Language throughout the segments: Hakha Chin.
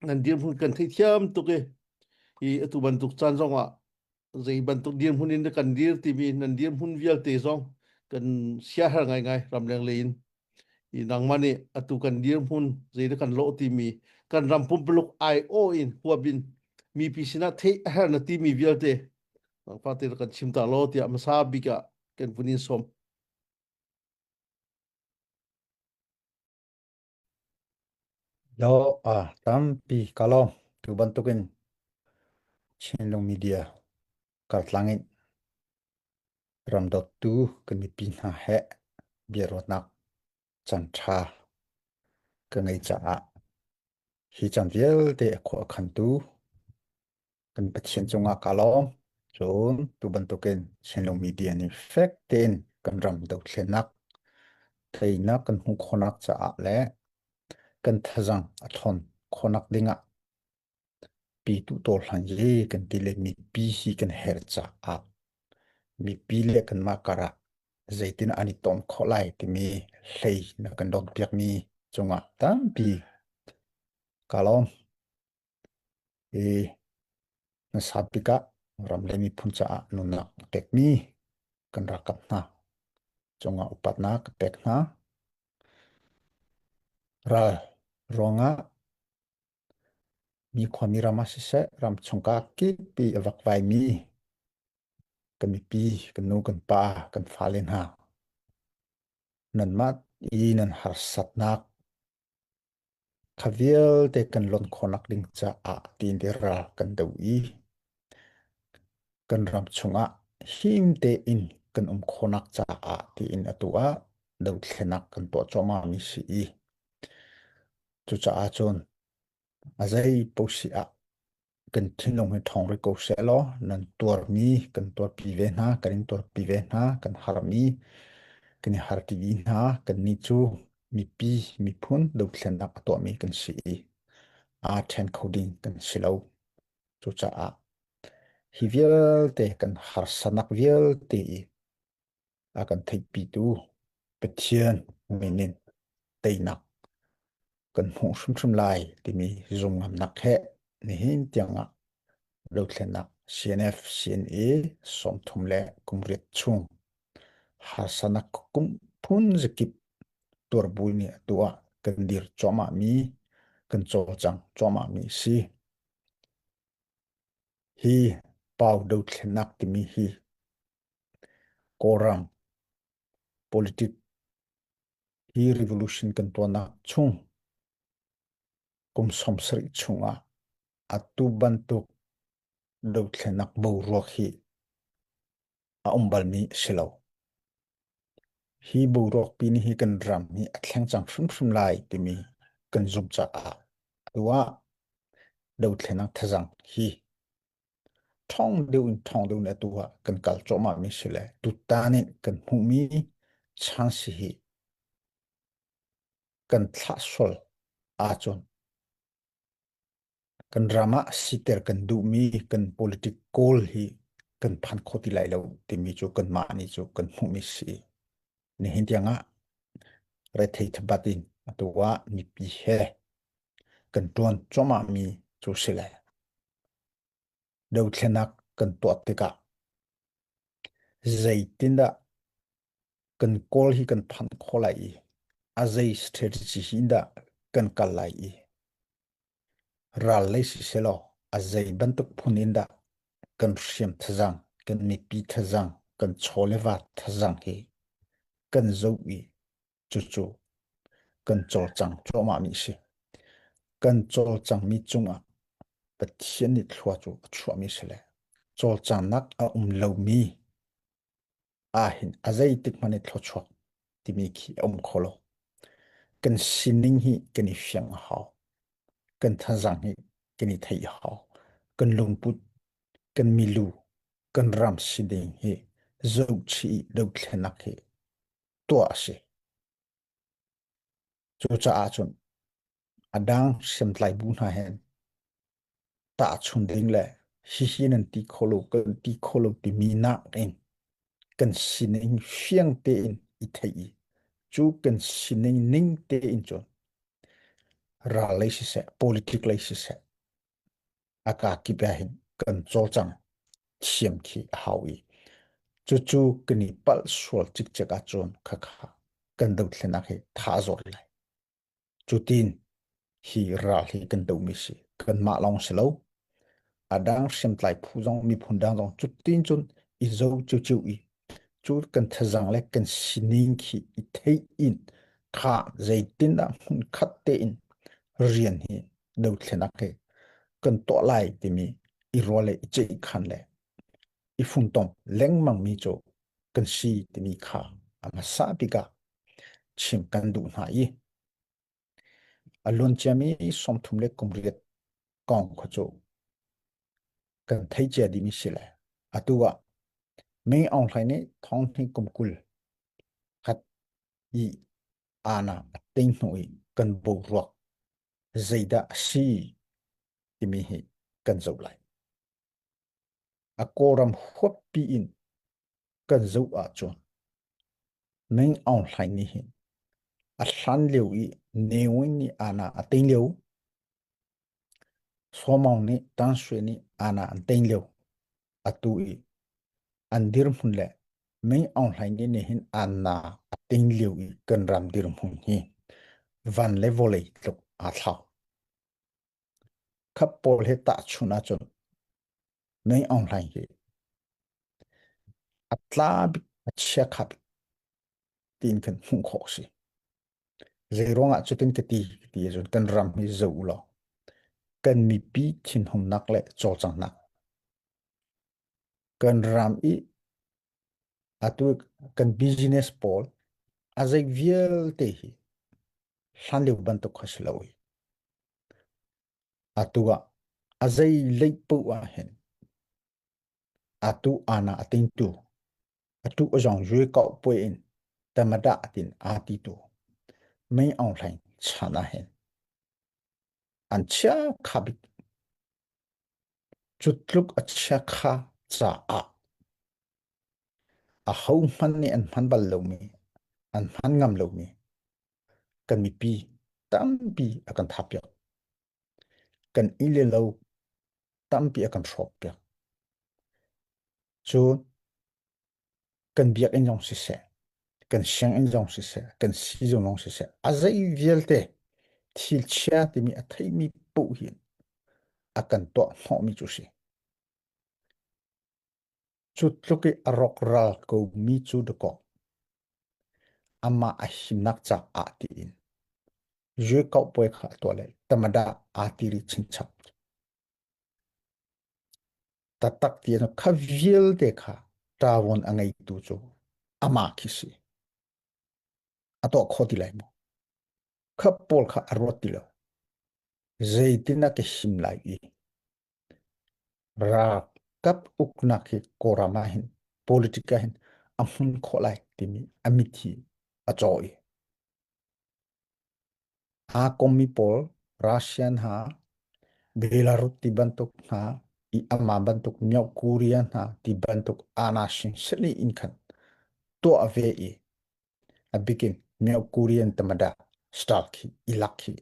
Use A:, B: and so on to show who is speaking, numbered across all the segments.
A: Nan dirhmun kan theithiam tuk i hi atu bantuk caan zong ah zei bantuk dirhmun in kan dir timi nan dirhmun vialte zong kan siaherh ngaingai ramleng lei in i nangmah nih atu kan dirhmun zei dah kan lawh timi kan ram pumpuluk ai-aw in huap in mipi sinah theih a herh na timi vialte nangfah te kan chim ta law tiah hmasa bik ah kan vun in sawm.
B: Yo, ah, tampi ka lawm. Tu bantukin Chinlung Media kartlang in ramdawttu kan mipi hna he biaruahnak caan ṭha ka ngei caah hi caan vialte a khua a khantu kan Pathian cungah kaa lawm. Cun tu bantukin Chinlung Media nih fek tein kan ram dothlennak teinak kan hmuh khawhnak caah le kan thazang a ṭhawn khawhnak dingah pi tu tawl hlan hi kan ti le mipi hi kan herh caah mipi le kanmah karah zeitin an i ton khawh lai timi hlei na kan dawt piakmi cungah tampi kaa lawm. I hmasa bik ah ram le miphun caah nunnak a pekmi kan ralkap hna cungah upatnak ka pek hna. Ral ruangah mi khuami ram ah siseh, ram chungka kip i a vakvaimi kan mipi, kan nu, kan pa, kan fale hna nanmah i nan harsatnak Kha vialte kan lonh khawhnak ding caah tiin ral kan do i kan ram chungah him tein kan um khawhnak caah tiin atu ah dothlenak kan tuah cuahmah mi si i cucaah cun a zei paoh si ah kan thinlung hi ṭhawng rih ko sehlaw nan tuarmi kan tuarpi ve hna, kan in tuarpi ve hna, kan harmi kan i harti hna, kannih cu mipi miphun dothlennak a tuahmi kan si i aa ṭhen kho ding kan si lo. Cucaah hi vialte kan harsanak vialte i a kan theihpitu Pathian min in teinak kan hmuh hrimhrim lai timi zumngamnak he nihin tiangah dothlennak CNF CNA 30 le kumriat chung harsanak kum phun zakip tuarbu nih atu ah kan dir cuahmah mi kan cawlcang cuahmah mi si. Hi pau dothlennak timi hi Kawlram politic hi revolution kan tuahnak chung kum 70 chungah atu bantuk dothlennak boruak hi a um balmi a si lo. Hi boruak pi nih hi kan ram hi a thleng cang hrimhrim lai timi kan zumh caah atu ah dothlennak thazang hi ṭhawng deuh in ṭhawng deuh in atu ah kan kal cuahmah mi si le tutan in kan hmuhmi chance hi kan thlah sual ahcun kan ram ah siter kan duhmi kan politic goal hi kan phan kho ti lai lo timi cu kanmah nih cu kan hmuhmi si. Nihin tiang ah rethei thabat in atu ah mipi he kan ṭuan cuahmah mi cu si le Dothlenak kan tuah tikah zeitindah kan kawl hi kan phanh khawh lai i a zei strategy hi dah kan kal lai i ral lei siselaw a zei bantuk phun in dah kan hriam thazang, kan mipi thazang, kan chaw le va thazang hi kan zoh i cucu kan cawlcang cuahmahmi a si. Kan cawlcangmi cungah Pathian nih thlua cu a chuahmi a si le cawlcangnak a um lomi ahhin a zeitik hmanh i thluachuak timi khi a um kho lo. Kan sining hi kan i fiang a hau. Kan thazaang hi kan i theih a hau. Kan lungput, kan milu, kan ram sining hi zohchih i dothlenak hi tuah a si. Cucaah cun a dang hriamtlai bu hna he tahchun ding le hihi nan ti kho lo kan ti kho lo timi nakin kan sining fiang tein i theih i cu kan sining ning tein cun. Ral lei siseh, politic lei siseh, a ka kip ah hin kan cawlcang thiam khi a hau i cucu kan i palh sual cikcek ahcun khakha kan dothlenak hi tha a zawr lai. Cutin hi ral hi kan dohmi si. Kanmah lawng si lo. A dang hriamtlai phu zong miphun dang zong cutin cun i zo ciuciu i cu kan thazang le kan sining khi i theih in kha zeitindah hmun khat tein rian hi dothlenak hi kan tuah lai timi i rual le i ceihkhan le i funtom lengmang mi cu kan si timi kha a hmasa bik ah chim kan duh hna i a luan ciami 38 kong kha cu kan thei cia dihmi si le atu ah Ming Aung Hlaing nih thong hnih kum 20 khat i ana a ting hnu i kan boruak zeidah a si timi hi kan zoh lai. A Kawlram huappi in kan zoh ahcun Ming Aung Hlaing nih hin a hlan lio i Ne Win nih ana a ting lio Saw Maung nih Tan Sui nih ana an ting lio atu i an dirhmun le Ming Aung Hlaing nih hin anna a ting lio i kan ram dirhmun hi van le vawlei tluk aa thlau. Khap pawl he tahchun ahcun Ming Aung Hlaing hi a tla bik a chia kha bik tiin kan hmuh khawh si. Zei ruangah cutin ka ti ti ahcun kan ram hi zoh u law kan mipi thinhunnak le cawlcanghnak kan ram i atu kan business pawl a zei vialte hi hlan lio bantuk kha si lo i atu ah a zei lei paoh ah hin atu ana a tingtu atu a zong yue kau pui in tamada tin aa ti tu Mei Aung Hlaing chan ah hin an chia kha bik cu tluk a chia kha caah a ho hman nih an hman bal lomi an hman ngam lomi kan mipi tampi a kan thap piak kan i le lo tampi a kan hrawk piak cun kan biakinn zong siseh kan sianginn zong siseh kan sizung zong siseh a zei vialte thil chia timi a theimi paoh hi a kan tuah hnawhmi cu si Cu tluk i a rawkral komi cu dakaw amah a himnak caah tiin Yuekauhpuai kha a tuah le Tamada aa ti rih chinchap. Taktak ti kha vialte kha ṭawon a ngeitu cu amah khi si. A tuah kho ti lai maw? Kha pawl kha a ruat ti lo. Zeitin a ka him lai i Ralkap uknak hi Kawlram ah hin politic ah hin a hmun khawh lai timi a mit hi a caw i aa kommi pawl Russian hna Belarus ti bantuk hna i amah bantukမြောက်Korea hna ti bantuk anashin sili in khan tuah ve i a bikinမြောက်Korean tamada style khi ilak khi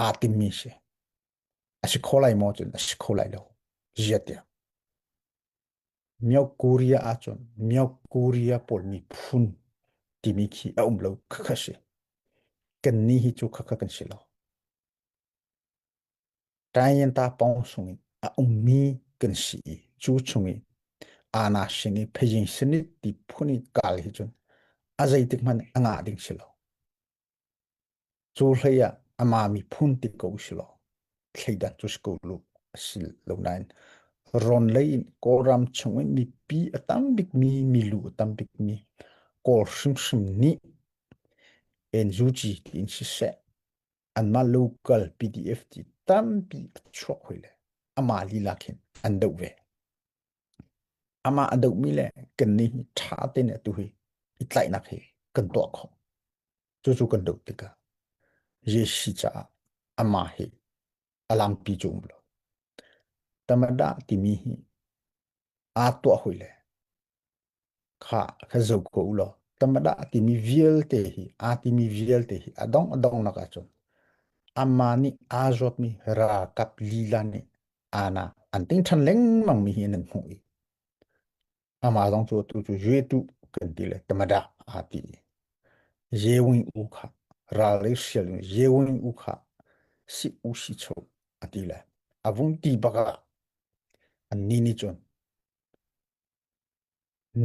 B: aa timmi si. A si kho lai maw cun a si kho lai lo. Ziah tiahမြောက်Korea ahcunမြောက်Korea pawl miphun timi khi a um lo khakha si. Kannih hi cu khakha kan si lo. Tayenta pawng sung in a ummi kan si i cu chung i ana sin i phejing sinit ti phun i kal hi cun a zeitik hmanh a ngah ding si lo. Cu hlei ah amah miphun ti ko usilaw thleidan cu si ko lu a si lo nain rawn lei in Kawlram chung in mipi a tam bikmi milu a tam bikmi Kawl hrimhrim nih NUG tiin siseh anmah local PDF ti tampi a chuak hoi le amah lila khin an doh ve. Amah a dohmi le kannih hi ṭha tein atu hi i tlaihnak hi kan tuah khawh. Cucu kan doh tikah Jesuh caah amah hi a lampi cu um lo. Tamada timi hi aa tuah hoi le kha kha zo ko u law tamada timi vialte hi aa timi vialte hi a dong a dong nak ahcun. Amah nih aa zuatmi ralkap lila nih ana an ting ṭhan lengmang mi hi nan hmuh i amah zong cu atu cu Yuetu kan ti le Tamada aa ti. Yewin u kha ral lei hrial in Yewin u kha si u si cho a ti le a vung ti bak ah annih nih cun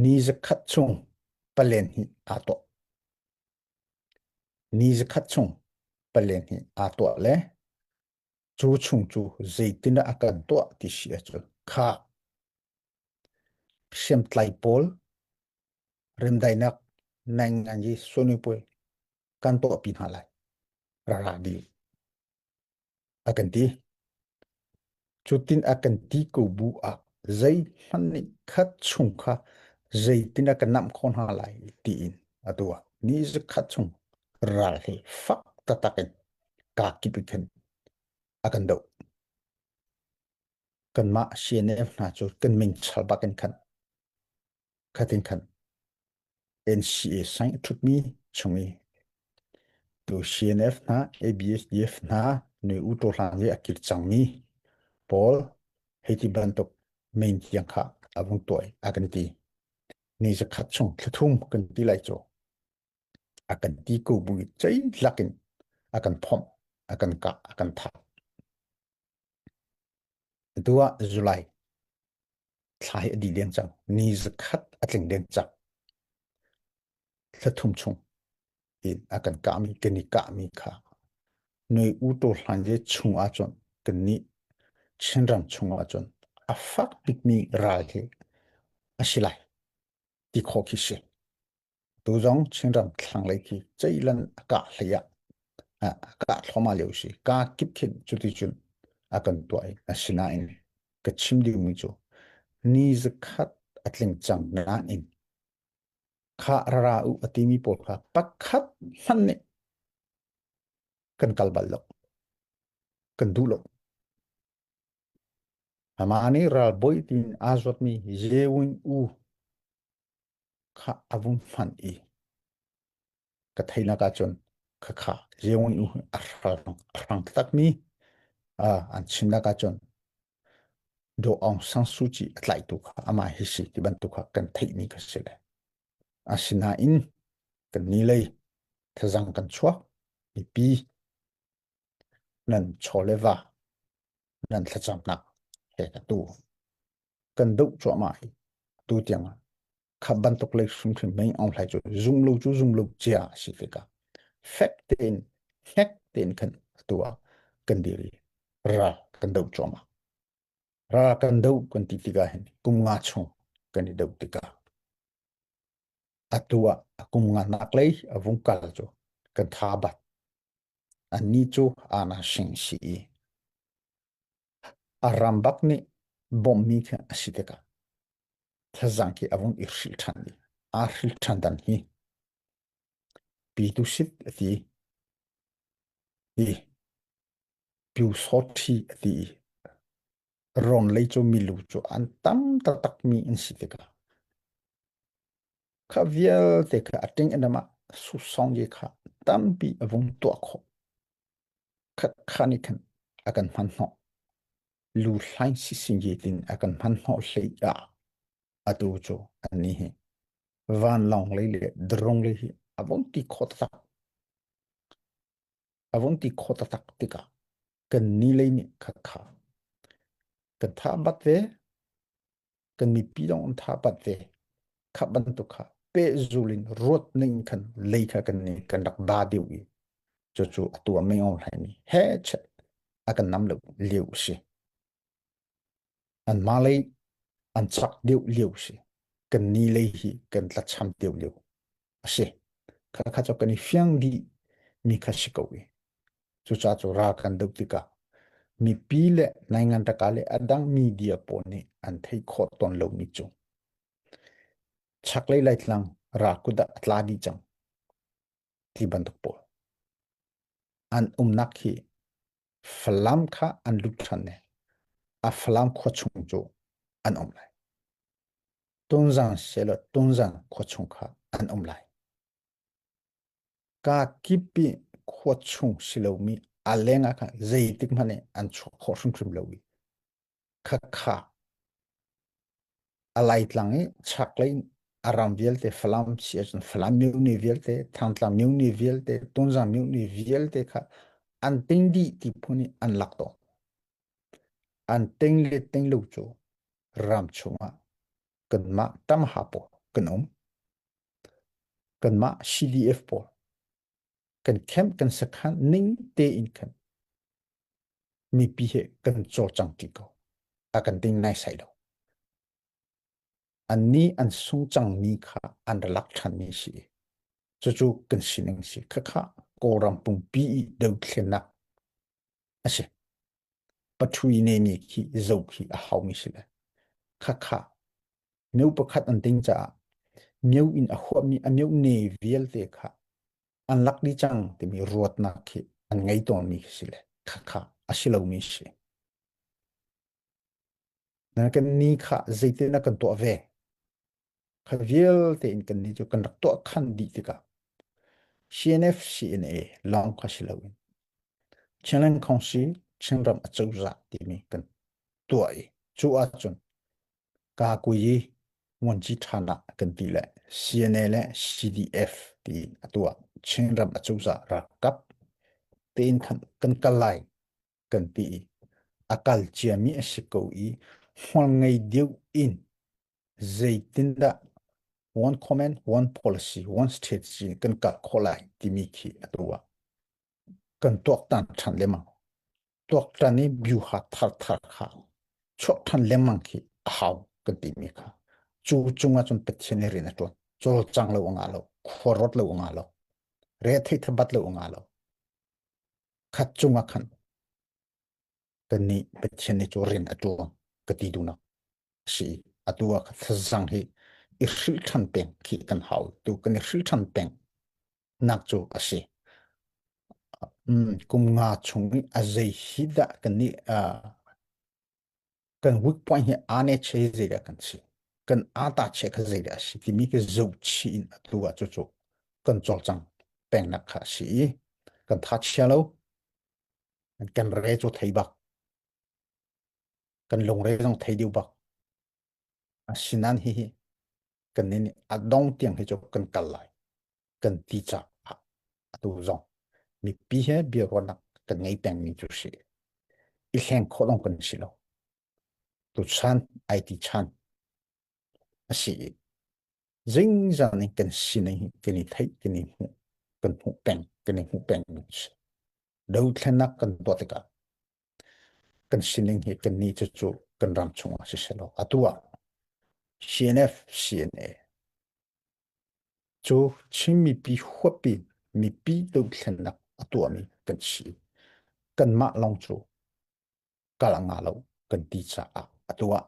B: ni zakhat chung palen hi aa tuah. Ni zakhat chung palen hi aa tuah le cu chung cu zeitindah a kan tuah ti si ahcun kha hriamtlai pawl remdainak naingnganyi suanui kan tuahpi hna lai rara dih a kan ti. Cutin a kan ti ko bu ah zeihmanh nih khat chung kha zeitin a kan namh khawh hna lai tiin atu ah ni zakhat chung ral hi fak taktak in kaa kip in khin a kan doh. Kanmah CNF hna cu kan min chal bak in khan khatin khan NCA sang ṭhutmi chung i tu CNF hna ABSDF hna nui u to hlang i a kir cangmi pawl hei ti bantuk main tiang kha a vung tuai a kan ti. Ni zakhat chung thlathum kan ti lai cu a kan ti ko bu i cei lakin a kan phomh a kan kah a kan thah. Atu ah July thla hi a dih deng cang. Ni zakhat a tling deng cang. Thla thum chung in a kan kahmi kan i kahmi kha noi u to hlan je chung ahcun kan nih Chinram chung ahcun a fak bikmi ral hi a si lai ti khawh khi si. Tu zong Chinram thlanglei khi ceilan a kah hlei ah a kah thluahmah lio si. Ka kip khin cuticun a kan tuah i asinain ka chim dingmi cu ni zakhat a tling cang nain kha rara u a timi pawl kha pakhat hmanh nih kan kal bal lo. Kan duh lo. Amah nih ralbawi tiin aa zuatmi Yewin U kha a vung hman i ka theihnak ahcun khakha Yewin U a hrang a hrang takmi an chimnak ahcun Daw Aung San Suu Kyi a tlaitu kha amah hi si ti bantuk kha kan theihmi kha si le. Asinain kan ni lei thazang kan chuak mipi nan chaw le va nan thlacamnak he ka tu kan doh cuahmah hi tu tiang ah kha bantuk lei hrimhrim mei Aung Hlaing cu zum lo cu zum lo cia a si tikah fek tein hnek tein khan atu ah kan dir i ral kan doh cuahmah. Ral kan doh kan ti tikah hin kum nga chung kan i doh tikah atu ah a kum nga nak lei a vung kal cu kan tha bat. Annih cu ana sing si i a ram bak nih bawmhmi khi a si tikah thazaang khi a vung i hrilh ṭhan i aa hrilh ṭhan dan hi pitu sit a ti i pyusawṭhi a ti i rawn lei cu milu cu an tam taktakmi an si tikah kha vialte kha a ṭing in ah susong ye kha tampi a vung tuah khawh. Khat kha nih khan a kan hman hnawh. Lu hlaing sisin ye tin a kan hman hnawh hlei ah atu cu annih hi vanlawng lei le drone lei hi a vung ti khawh taktak. A vung ti khawh taktak tikah kan ni lei nih khat kha kan tha bat ve kan mipi zong an tha bat ve kha bantuk kha pehzul in ruat ning khan lei kha kan ni kan rak ba deuh i cucu atu a mei hlai mi he chet a kan nam lo liu si an ma lei an chak deuh liu si kan ni lei hi kan tlacham deuh liu a si kha kha cu kan i fiang dih mi kha si ko i Cucaah cu ral kan doh tikah mipi le naingan raka le a dang media pawl nih an theih khawh tawn lomi cu chaklei Laitlang ral kut ah a tla dih cang ti bantuk pawl an umnak hi Falam kha an lut ṭhan ne a Falam khua chung cu an um lai. Tunzang selaw Tunzang khua chung kha an um lai. Kaa kip i khua chung si lomi A leng ah khan zeitik hmanh in an chuak khawh hrimhrim lo i khakha a laitlang i chaklei a ram vialte Falam si ahcun Falam myohne vialte Thangtlang myohne vialte Tonzang myohne vialte kha an ting dih ti phun in an lak tawn. An ting le ting lo cu ram chungah kanmah tamha pawl kan um. Kanmah CDF pawl kan camp kan sakhan ning tein khan mipi he kan cawlcang ṭi ko. A kan ting naisai lo. Annih an sung cangmi kha an ra lak ṭhanmi si. Cucu kan sining si. Khakha Kawlram pumpi i dothlennak a si. Pathui nemi khi zoh khi a haumi si le. Khakha mio pakhat an ting caah mio in a huahmi a mio ne vialte kha an lak dih cang timi ruatnak khi an ngei tawnmi khi si le khakha a si lomi si. Na kan ni kha zeitin na kan tuah ve? Kha vialte in kan ni cu kan rak tuah khan dih tikah CNF CNA lawng kha si loin Chinland Council Chinram acozah timi kan tuah i cu ahcun Kakuyi Nguanci ṭhan ah kan ti le CNA le CDF tiin atu ah Chinram acozah ralkap tein khan kan kal lai kan ti i a kal ciami a si ko i hmual ngei deuh in zeitindah one comment, one policy, one strategy kan kal khawh lai timi khi atu ah kan tuaktan ṭhan lengmang. Tuaktan i biuha tharthar kha chuah ṭhan lengmang khi a hau kan timi kha. Cu cungah cun Pathian nih rian a ṭuan. Cawlcang lo a ngah lo, khua rawt lo a ngah lo, re thei thabat lo a ngah lo. Khat cungah khan kannih Pathian nih cu rian a ṭuan ka ti duhnak a si. Atu ah thazang hi i hrilh ṭhan peng khi kan hau. Tu kan i hrilh ṭhan peng nak cu a si. Kum nga chung i a zei hi dah kan nih kan weak point hi ane che zei dah kan si kan ata che kha zei dah a si timi ka zoh chih in atu ah cucu kan cawlcang pengnak kha a si i kan tha chia lo kan re cu thei bak kan lungre zong thei deuh bak asinan hihi kan nih a dong tiang hi cu kan kal lai kan ti caah atu zong mipi he biaruahnak kan ngei pengmi cu si i hleng khawh lawng kan si lo tu chan IT chan a si i zingzan in kan sining hi kan i theih kan i hmuh kan hmuh peng kan i hmuh peng mi si dothlennak kan tuah tikah kan sining hi kan ni cu cu kan ram chungah siselaw atu ah CNF CNA cu Chin mipi huapi mipi dothlennak a tuahmi kan si. Kanmah lawng cu kal a ngah lo kan ti caah atu ah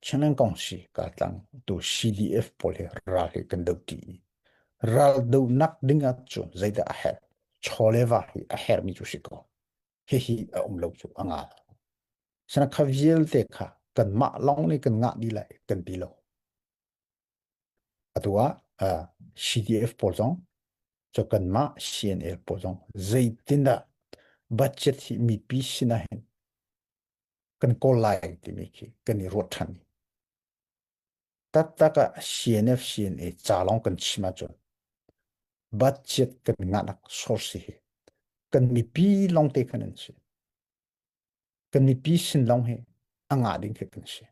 B: Chinland Kongsi kaltlang tu CDF pawl hi ral hi kan doh ti. Ral dohnak ding ah cun zeidah a herh? Chaw le va hi a herhmi cu si ko. Hihi a um lo cu a ngah lo. Sana kha vialte kha kanmah lawng nih kan ngah dih lai kan ti lo. Atu ah CDF pawl zong cu kanmah CNA pawl zong zeitindah budget hi mipi sinah hin kan kawl lai timi khi kan i ruat ṭhan. Taktak ah CNF CNA ca lawng kan chim ahcun budget kan ngahnak source hi kan mipi lawngte khan an si. Kan mipi sin lawng hi a ngah ding khi kan si.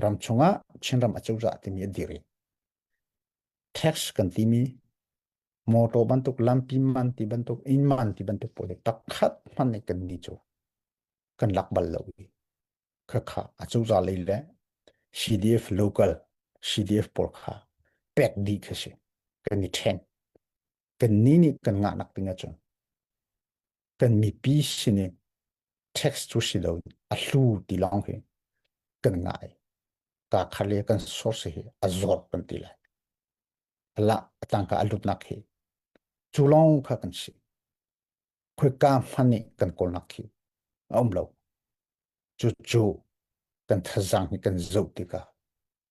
B: Ram chungah Chinram acozah timi a dir i tax kan timi motor bantuk lampi man ti bantuk inn man ti bantuk pawl hi takhat hman nih kan ni cu kan lak bal lo i khakha acozah lei le CDF local CDF pawl kha pek dih khi si kan i ṭhen kan ni nih kan ngahnak ding ahcun kan mipi sinin tax cu si lo a hlu ti lawng hi kan ngai ka khar le kan source hi a zor kan ti lai ala tangka a lutnak hi cu lawng kha kan si khoika hman nih kan kawlnak khi a um lo cu cu kan thazang hi kan zoh tikah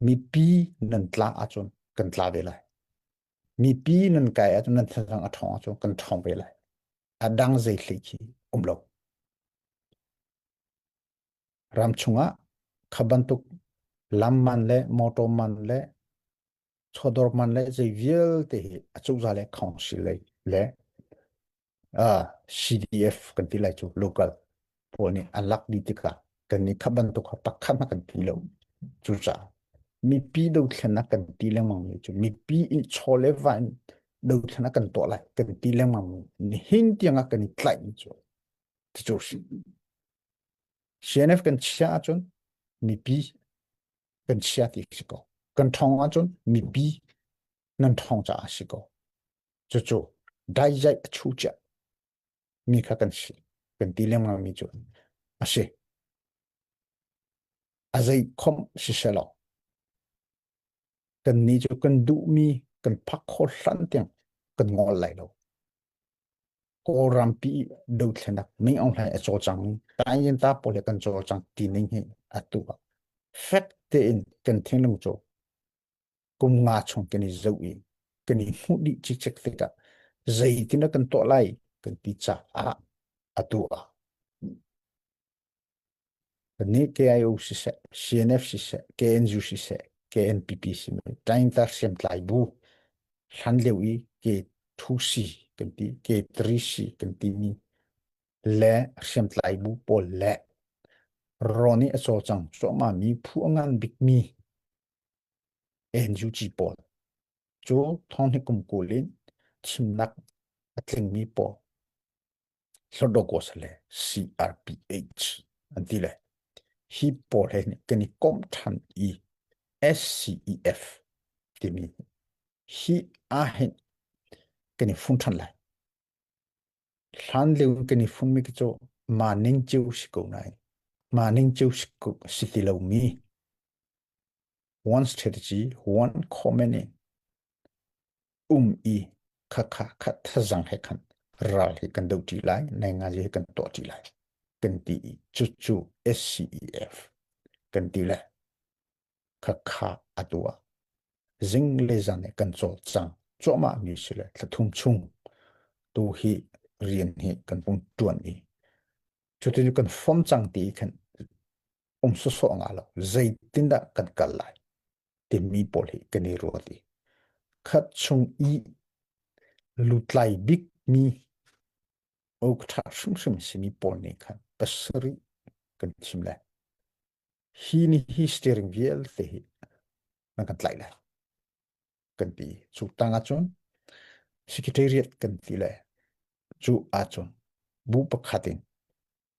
B: mipi nan tla ahcun kan tla ve lai mipi nan kai ahcun nan thazang a ṭhawng ahcun kan ṭhawng ve lai. A dang zei hlei khi um lo. Ram chungah kha bantuk lam man le motor man le chawdawr man le zei vialte hi a cozah le council lei le CDF kan ti lai cu local pawl nih an lak dih tikah kan nih kha bantuk kha pakhat hmanh kan ti lo. Cucaah mipi dothlennak kan ti lengmang mi cu mipi in chaw le va in dothlennak kan tuah lai kan ti lengmang mi nihin tiang ah kan i tlaih mi cu cucu si. CNF kan chia ahcun mipi kan chia ti si ko. Kan ṭhawng ahcun mipi nan ṭhawng caah si ko. Cucu daizaih a chu cia mi kha kan si kan ti lengmang mi cu a si. A zei khom siselaw kan nih cu kan duhmi kan phak khawh hlan tiang kan ngol lai lo. Kawlrampi dothlenak Ming Aung Hlaing a cawlcang Taing ta pawl he kan cawlcang ti ning hi atu ah fek tein kan thinlung cu kum nga chung kan i zoh i kan i hmuh dih cikcek tikah zeitin kan tuah lai kan ti caah atu ah Kannih KIO siseh, CNF siseh, KNU siseh, KNPP simi Taingta hriamtlai bu hlan lio i K2C kan ti, K3C kan timi le hriamtlai bu pawl le rawn i a cawlcang cuahmahmi phu a ngan bikmi NUG pawl cu thonghnih kum 20 in thimnak a tlingmi pawl Hluttaw le CRPH an ti le hi pawl he kan i komh ṭhan i SCEF timi hi ahhin kan i fun ṭhan lai. Hlan lio in kan i funmi khi cu mah ning cio si ko nain mah ning cio si ti lomi one strategy, one common in um i khakha kha thazang he khan ral hi kan do ṭi lai naingazi hi kan tuah ṭi lai kan ti i cucu SCEF kan ti le khakha a tuah zing le zan he kan cawlcang cuahmah mi si le thlathum chung tu hi rian hi kan pung ṭuan i cutin kan fom cang ti khan um sawsawh nga lo zeitindah kan kal lai timi pawl hi kan i ruat i khat chung i lutlai bikmi ok ṭha hrimhrim simi pawl nih khan pasarih kan thim lai. Hi ni hi steering vialte hi nan kan tlaih lai kan ti. Cu tang ahcun secretariat kan ti le cu ahcun bu pakhat in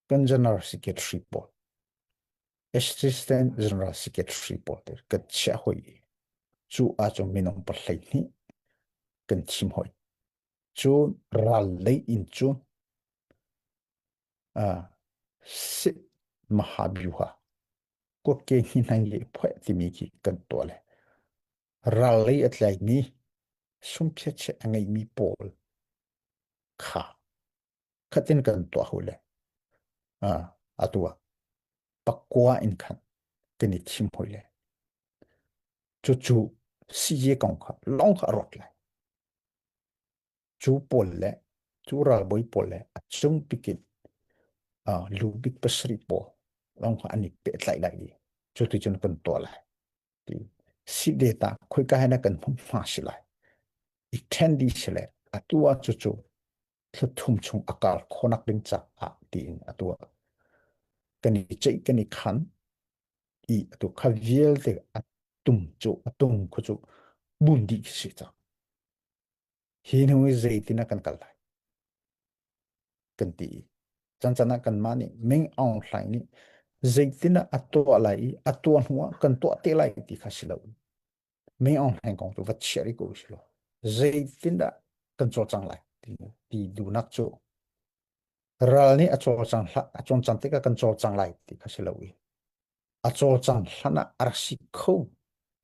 B: kan general secretary pawl assistant general secretary pawl te kan chiah hoi i cu ahcun minung pahlei hnih kan thim hoi cu ral lei in cu sit mahabyuha kuakke hi nai le phoe timi khi kan tuah le ral lei a tlaimi sumphiache a ngeimi pawl kha khatin kan tuah hu le atu ah pakua in khan kan i thim hoi le cucu CJ kong kha long kha a rawt lai cu pawl le cu ralbawi pawl le a cung pikin lu bik pasarih pawl long kha an i pehtlaih lai i cu ti cun kan tuah lai ti si data khoika he na kan hmun hma si lai i ṭhen dih si le atu ah cucu thla thum chung a kar khawnak ding caah tiin a tuah. Kan i ceih kan i khan i atu kha vialte a tum cu a tung khu cu bun dih khi si cang. Hi hnu i zeitin ah kan kal lai kan ti i can can ah kanmah nih Ming Aung Hlaing nih zeitin ah a tuah lai i a tuah hnu ah kan tuah te lai ti kha si lo. Ming Aung Hlaing kong cu va chiah rih ko usih law zeitindah kan cawlcang lai ti, ti duhnak cu ral nih a cawlcang hlah a cawlcang tikah kan cawlcang lai ti kha si lo i a cawlcang hlan ah a rak si kho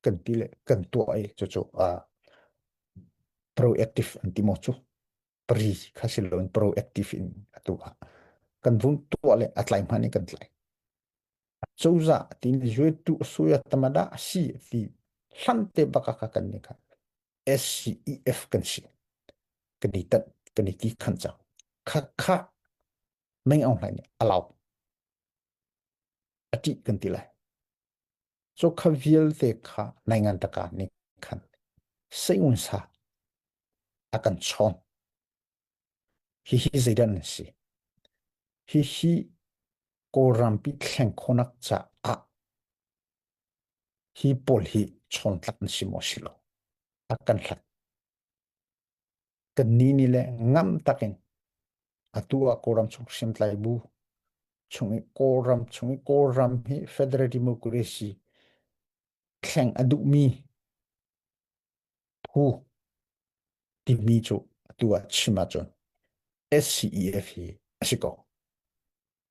B: kan ti le kan tuah i cucu uh, proactive an ti maw cu pri kha si loin proactive in atu ah kan vung tuah le a tlai hman in kan tlai Cozah tiin zuaitu suya tamada a si ti hlante bak ah kan nih kha SCEF kan si. Kan i tat kan i ti khan cang. Kha kha Meng Aung Hlaing nih a lau. A ṭih kan ti lai. Cu kha vialte kha naingan taka nih khan seiun sa a kan chawn. Hihi zeidah nan si? Hihi Kawlrampi thleng khawhnak caah hi pawl hi chawntlak an si maw si lo? A kan hlat. Kan ni ni le ngam takin atu ah Kawlram chung hriamtlai bu chung i Kawlram chung i Kawlram hi Federal Democracy thleng a duhmi phu timi cu atu ah chim ahcun SCEF hi a si ko.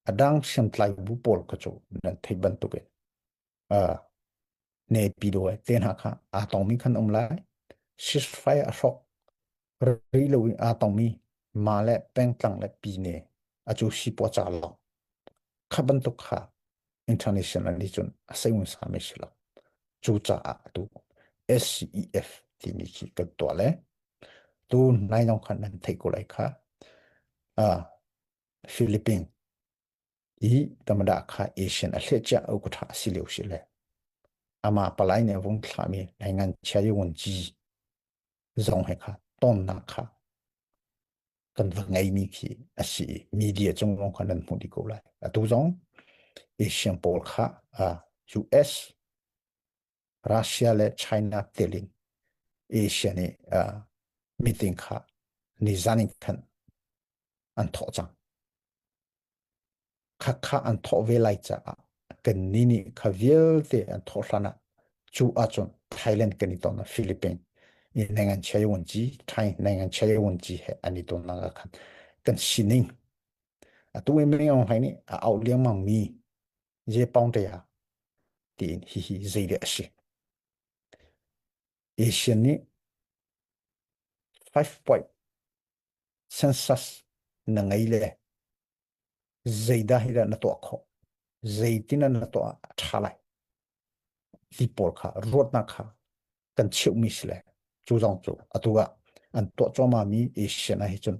B: A dang hriamtlai bu pawl kha cu nan theih bantukin uh, Naypyidaw te hna kha aa tongmi khan um lai. Ceasefire a hrawk rih lo in aa tongmi ma le pengtlang le pine acu sipaw ca lawng. Kha bantuk kha international nih cun a seiun sami si lo. Cucaah atu SCEF timi khi kan tuah le tu nai nong khan nan theih ko lai kha. Uh, Philippines i tamada kha Asian a hleh cia u tha si lio si le ama palai ne vung thlami nai ngan chia yi won ji zong he kha ton nak kha kan va ngei mi khi a si media cung lawng kha nan hmuh dih ko lai atu zong Asian pawl kha US Russia le China telin Asia nih meeting kha nizan in khan an thawh cang Khakha an thawh ve lai caah kannih nih kha vialte an thawh hlan ah cu ahcun Thailand kan i ton ah Philippines i nengan chia won ci Thai nengan chia won ci he an i tonnak ah khan kan sining atu i Meng Aung Hlaing nih a auh lengmang mi je paung te ah tiin hihi zei a si. Asian nih 5 point census na ngei le zeidah hi dah na tuah khawh zeitin na tuah a ṭha lai ti pawl kha ruatnak kha kan cheuhmi si le cu zong cu atu ah an tuah cuahmah mi Asian ah hi cun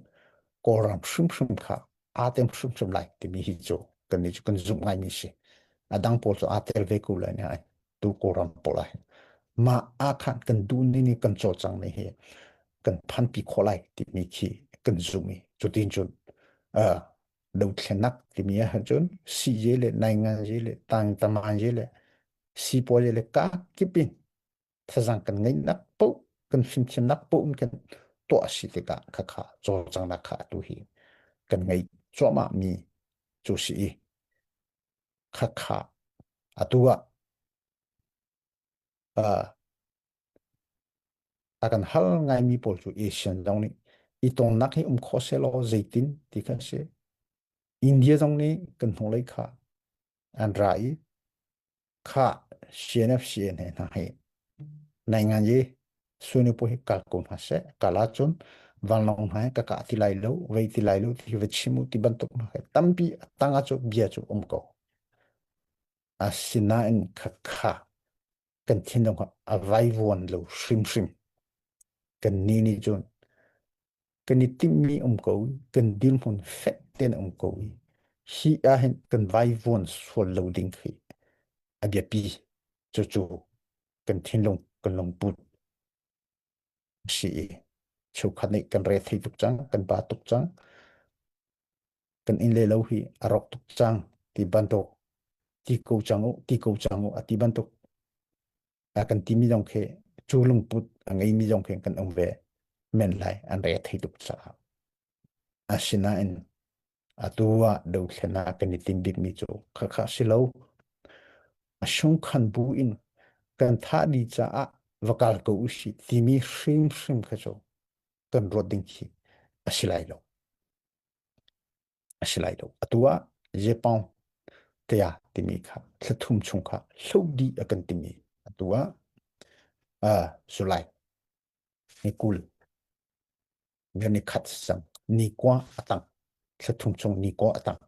B: Kawlram hrimhrim kha aa tem hrimhrim lai timi hi cu kan nih cu kan zumh ngaimi si a dang pawl cu aa tel ve ko lai ne tu Kawlram pawl ah mah ah khan kan duh ni ni kan cawlcang ni hi kan phanpi khawh lai timi khi kan zumh i cutin cun uh, dothlenak timi ah cun CJ le nainganzi le tangtamanzi le sipuazi le ka kip in thazang kan ngeihnak paoh kan fimthiamnak paoh in kan tuah si tikah khakha cawlcangnak kha atu hi kan ngei cuahmah mi cu si i khakha atu ah uh, a kan hal ngaimi pawl cu Asian zong nih i tonnak hi um kho selaw zeitin ti kha si. India zong nih kan hnulei kha an ra i kha CNFCN he hna hi nai ngan yi suni pu hi kal ko hna seh kal ahcun vanlawng hna hi ka kah ti lai lo vei ti lai lo ti va chim u ti bantuk hna hi tampi a tang ah cu bia cu um ko asinain kha kha kan thinlung ah a vaivuan lo hrimhrim. Kan ni nih cun kan i timhmi um ko i kan dirhmun fek tein um ko i hi ah hin kan vaivuan sual lo ding khi a biapi cucu kan thinlung kan lungput si i cheukhat nih kan re thei tuk cang kan ba tuk cang kan inn le lo hi a rawk tuk cang ti bantuk ti ko cang u ti ko cang u a ti bantuk a kan timi zong khi cu lungput a ngeimi zong khi kan um ve men lai an re thei tuk caah asinain atu ah dothlenak kan i tim bikmi cu khakha si lo a sungkhan bu in kan thah dih caah va kal ko usih timi hrimhrim kha cu kan ruat ding khi a si lai lo a si lai lo. Atu ah Japan tia timi kha thlathum chung kha hloh dih a kan timi atu ah uh, July ni 20 ni khat sang ni kwa atang thlathum chung ni kwa atang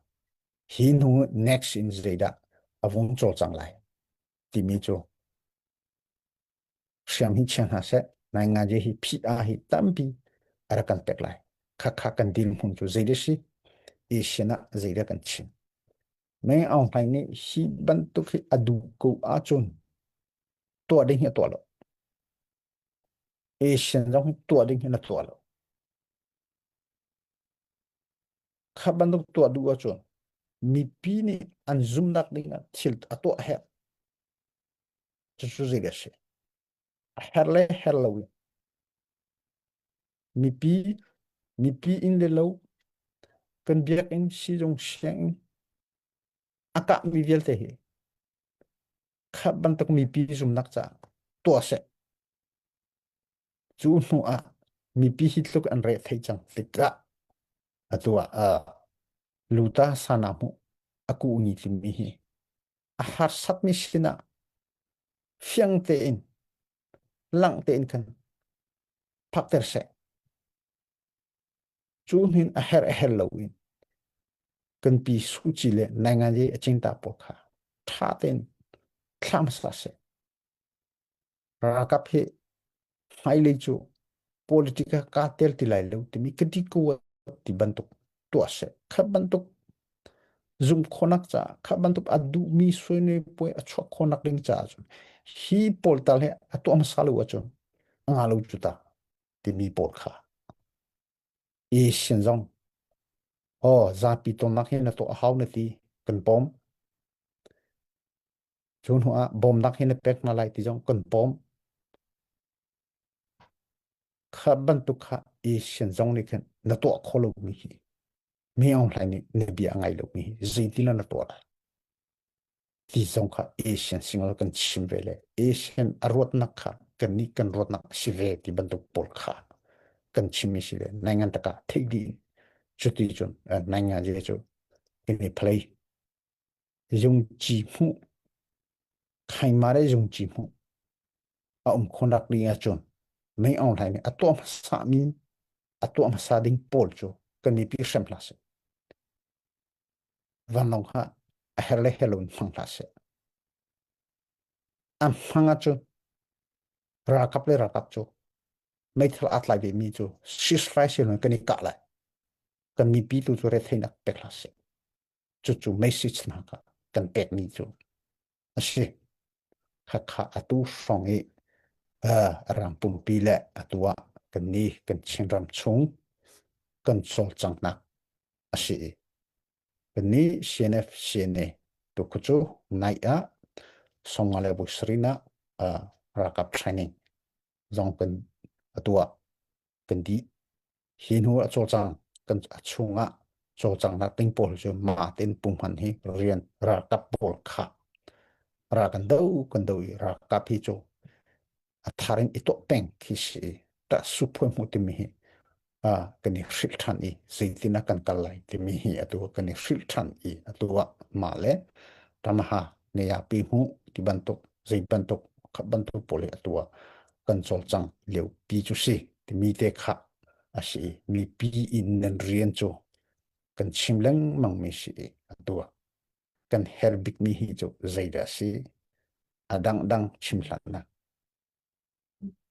B: hi hnu next in zeidah a vung cawlcang lai timi cu hriam hi chia hna seh nai nga je hi phi a hi tampi a rak kan pek lai. Khakha kan dirhmun cu zei si Asian ah zeidah kan chim. Meng Aung Hlaing nih hi bantuk hi a duh ko ahcun tuah ding hi a tuah lo. Asian zong hi tuah ding hi na tuah lo. Kha bantuk tuah duh ahcun mipi nih an zumnak ding ah thil a tuah herh. Cucu zei a si. A her le her lo in mipi mipi inn le lo kan biakinn sizung sianginn a kahmi vialte hi kha bantuk mipi zumnak caah tuah seh. Cu hnu ah mipi hi tluk an re thei cang tikah atu ah luta sana hmu a ku ni timi hi a harsatmi sinah fiang tein langh tein khan phakter seh. Cu hnin a her a her lo in kan pi Suci le Nainganyi a cingta pawl kha ṭha tein thlah hmasa seh. Ralkap hi hmailei cu politic ah kaa tel ti lai lo timi ka ti ko ti bantuk tuah seh. Kha bantuk zumh khawhnak caah kha bantuk a duhmi suainui puai a chuah khawhnak ding caah cun hi pawl tal hi a tuah hmasa lo ahcun a nga lo cu ta timi pawl kha Asian zong oh zapi tonnak hi na tuah a hau na ti kan pawm cu hnu ah bawmnak hi na pek hna lai ti zong kan pawm kha bantuk kha Asian zong nih khin na tuah kho lo mi hi Mi Aung Hlaing nih na bia a ngai lomi hi zeitin na tuah lai? Ti zong kha Asian single kan chim ve le Asian a ruatnak kha kan nih kan ruatnak a si ve ti bantuk pawl kha kan chimmi si le nai ngan taka theih dih in cuti cun nai ngan je cu kan i phlei zung ci hmuh khaima le zung ci hmuh a um khawhnak ding ahcun Mei Aung Hlaing nih a tuah hmasa mi a tuah hmasa ding pawl cu kan mipi hrem hlah seh. Vanlawng kha a her le her lo in hmang hlah seh. A hmang ahcun ralkap le ralkap cu meithal aa tlai ve mi cu ceasefire siloin kan i kah lai. Kan mipi tu cu retheinak pek hlah seh. Cucu message hna kha kan pekmi cu a si. Khakha atu hrawng i ram pumpi le atu ah kan ni kan Chinram chung kan cawlcanghnak a si i kan ni CNF CNA tu khu cu nai ah Songa le Busrin ah ralkap training zong kan atu ah kan dih. Hi hnu a cawlcang kan a chungah cawlcanghnak ding pawl cu mah tein punghman hi rian ralkap pawl kha ral kan do kan do i ralkap hi cu a thar in i tuah peng khi si i ta suphuai hmu timi hi kan i hrilh ṭhan i zeitin ah kan kal lai timi hi atu kan i hrilh ṭhan i atu ah mah le tamaha ne ya pi hmu ti bantuk zei bantuk khat bantuk pawl hi atu ah kan cawlcang lio pi cu si timi te kha a si i mipi in nan rian cu kan chim lengmang mi si i atu ah kan herh bikmi hi cu zeidah a si a dangdang chim hlan ah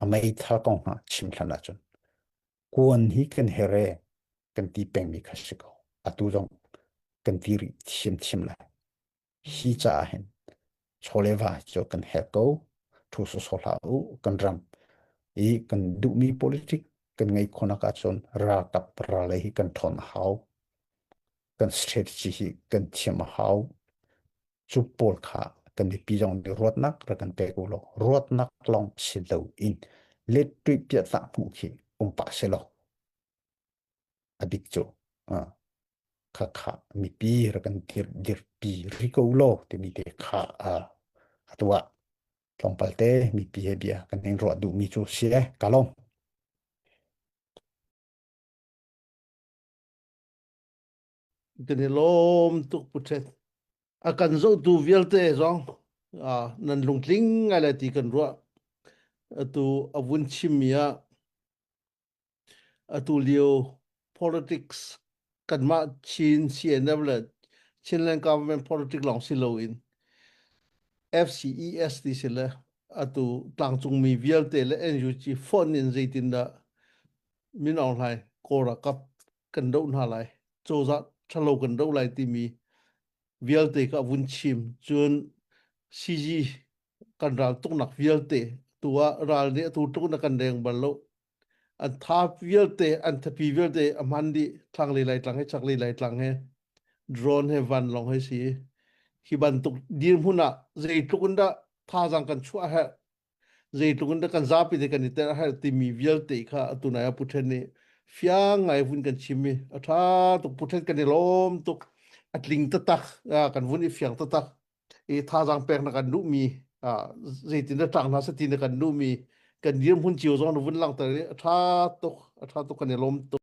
B: a meithal kong hna chim hlan ahcun kuan hi kan here kan ti pengmi kha si ko atu zong kan ti rih thiamthiam lai Hi caah hin chawleva cu kan herh ko. Thu sawsawh hlah u. Kan ram i kan duhmi politic kan ngeih khawhnak ahcun ralkap ral lei hi kan ṭhawn a hau. Kan strategy hi kan thiam a hau. Cu pawl kha kan mipi zong nih ruatnak rak kan pek u law ruatnak lawng si lo in let tuih piah hmuh khi um pah si law a dik cu khakha mipi rak kan dir dirpi ri ko law timi te kha a tuah tlawmpal te mipi he bia kan heng ruah duhmi cu si e ka lawm.
A: Kan i lawm tuk pu Ṭhet. A kan zohtu vialte zong nan lungtling ngai lai ti kan ruah. Atu a vun chimmi ah Atu lio politics kanmah Chin CNF le Chinland government politics lawng si loin FCES ti si le atu tlangcungmi vialte le NUG fonh in zeitindah Min Aung Hlaing Kawl ralkap. kan doh hna lai, cozah ṭhalo kan doh lai timi vialte kha a vun chim. Cun CG kan ral tuknak vialte tu ah ral nih atu tluk na kan reng bal lo. An tha vialte, an thapi vialte a hman dih. Thlanglei Laitlang he chaklei Laitlang he drone he vanlawng he si. Hi bantuk dirhmun ah zeitluk in dah thazaang kan chuah a herh zeitluk in dah kan zapi te kan i tel a herh timi vialte kha atu nai ah Pu Ṭhen nih fiang ngai vun kan chim i a ṭha tuk Pu Ṭhen kan i lawm tuk a tling taktak kan vun i fiang taktak i thazaang pek na kan duhmi zeitin dah ṭang hna seh ti na kan duhmi kan dirhmun cio zong na vun langhter i a ṭha tuk a ṭha tuk kan i lawm tuk.